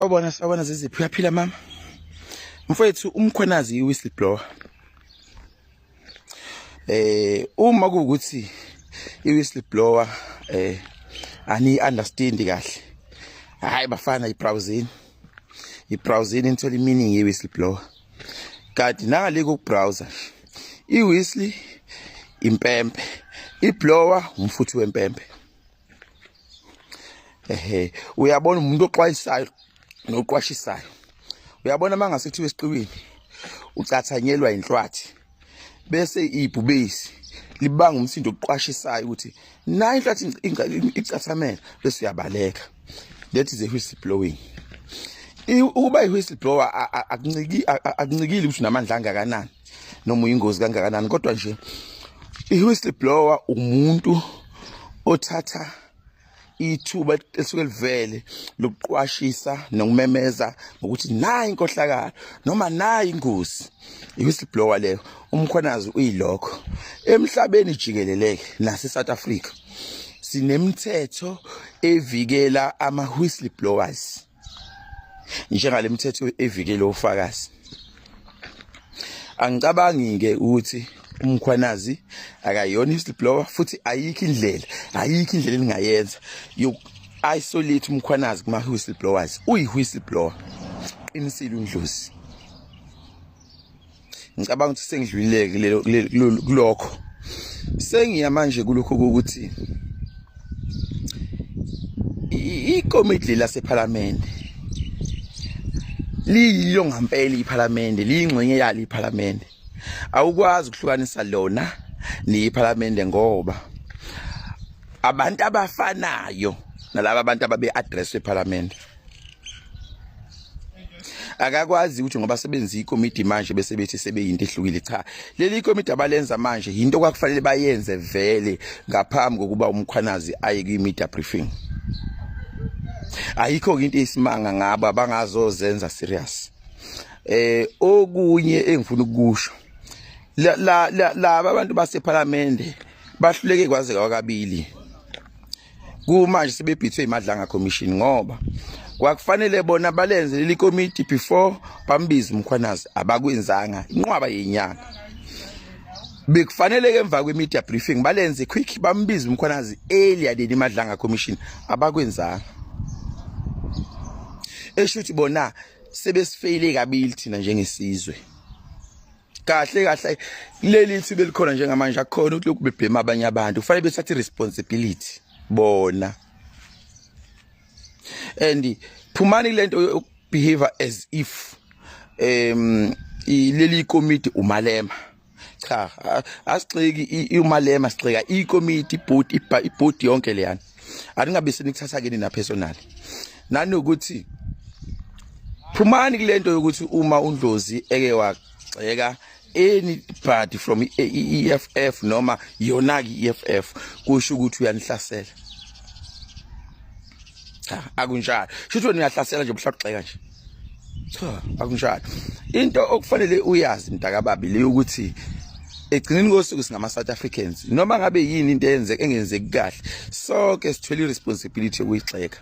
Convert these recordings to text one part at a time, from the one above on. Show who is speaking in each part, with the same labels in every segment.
Speaker 1: Sawubona, sawubona Ziziphi, uyaphila mama? Mfowethu, uMkhwanazi i-whistleblower. Uma kuwukuthi i-whistleblower ani understand kahle. Hayi bafana, ibrowsing. Ibrowsing nithola meaning ye-whistleblower. Kanti nangale kokubrowser i-whistle impempe, iblower umfuthi wempempe. Ehe, uyabona umuntu oxwayisayo noqwashisayo. Uyabona mangase kuthiwe esiqiwini ucathanyelwa inhlwathi bese ibhubesi libanga umsindo oqwashisayo ukuthi nayi inhlwathi icathamela, bese uyabaleka. That is a whistleblowing. Ukuba i-whistleblower akunciki, akuncikile ukuthi unamandla angakanani noma uyingozi kangakanani, kodwa nje i-whistleblower umuntu othatha ithuba elisuke livele lokuqwashisa nokumemeza ngokuthi nayi inkohlakalo noma nayi ingozi. I-whistleblower leyo. UMkhwanazi uyilokho emhlabeni jikeleleke. Nase South Africa sinemithetho evikela ama whistleblowers njengale mithetho evikela ofakazi. Angicabangi ke ukuthi uMkhwanazi akayona whistleblower, futhi ayikho indlela, ayikho indlela eningayenza yoku isolate uMkhwanazi kuma whistleblowers. Uyi whistleblower, qinisile uNdlozi. Ngicabanga ukuthi sengidlulile kulokho, sengiya manje kulokho ukuthi ikomiti lasephalamende liyilo ngampela. Iphalamende liyingxenye yalo. Iphalamende awukwazi ukuhlukanisa lona neyiphalamende ngoba abantu abafanayo nalaba abantu ababe address ephalamende. Akakwazi ukuthi ngoba sebenza ikomiti manje bese bethi sebeyinto ehlukile. Cha, leli komiti abalenza manje yinto kwakufanele bayenze vele ngaphambi kokuba uMkhwanazi aye kwi-media briefing. Ayikho into eyisimanga ngabo abangazozenza serious. Okunye engifuna ukusho, la laba abantu basephalamende bahluleke kwaze kwakabili. Kumanje sebebhithwe iMadlanga Commission ngoba kwakufanele bona balenze leli komiti before bambize uMkhwanazi, abakwenzanga inqwaba yenyanga. Bekufanele ke emva kwe-media briefing balenze quick, bambize uMkhwanazi earlier than iMadlanga Commission, abakwenzanga. Esho ukuthi bona sebesifeyile kabili thina njengesizwe. Kahle kahle, leli thuba elikhona njengamanje akukhona ukuthi lokhu bebhema abanye abantu, kufanele bethathe responsibility bona. And phumani lento behave as if leli komiti uMalema. Cha, asigxeki uMalema, sigxeka ikomiti, iboard, iboard yonke leyana. Aningabe senikuthatha ke nina personal. Nanokuthi phumani kulento yokuthi uma uNdlozi eke wagxeka anybody from i-EFF noma yona ke i-EFF, kusho ukuthi uyanihlasela. Cha, akunjalo. Shuthi wena uyahlasela nje mhlawumbe nje. Cha, akunjalo. Into okufanele uyazi, mntakababi, le ukuthi egcineni kosuku singama South Africans. Noma ngabe yini into eyenzeka engenzeki kahle, sonke sithwele iresponsibility yokuyigxeka.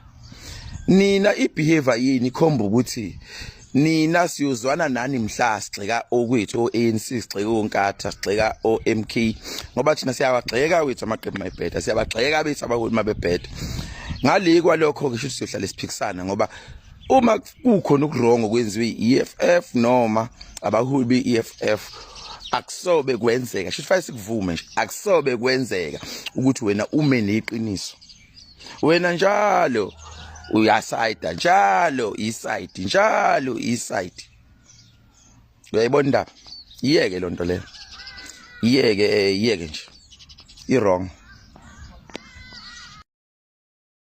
Speaker 1: Nina ibehavior yini ikhomba ukuthi nina siyozwana nani mhla sigxeka okwethu o-ANC, sigxeka oNkatha, sigxeka o-MK, ngoba thina siyawagxeka wethu amaqembu mayibheda, siyabagxeka bethu abaholi mabebheda. Ngale kwalokho ke shuthi siyohlala siphikisana, ngoba uma kukhona okuwrong okwenziwe i-EFF noma abaholi be-EFF, akusobe kwenzeka, shuthi fanele sikuvume nje, akusobe kwenzeka ukuthi wena ume neqiniso. Wena njalo uyasayida, njalo isayidi, njalo isayidi. Uyayibona indaba? Iyeke lonto leyo, iyeke, iyeke nje, i-wrong.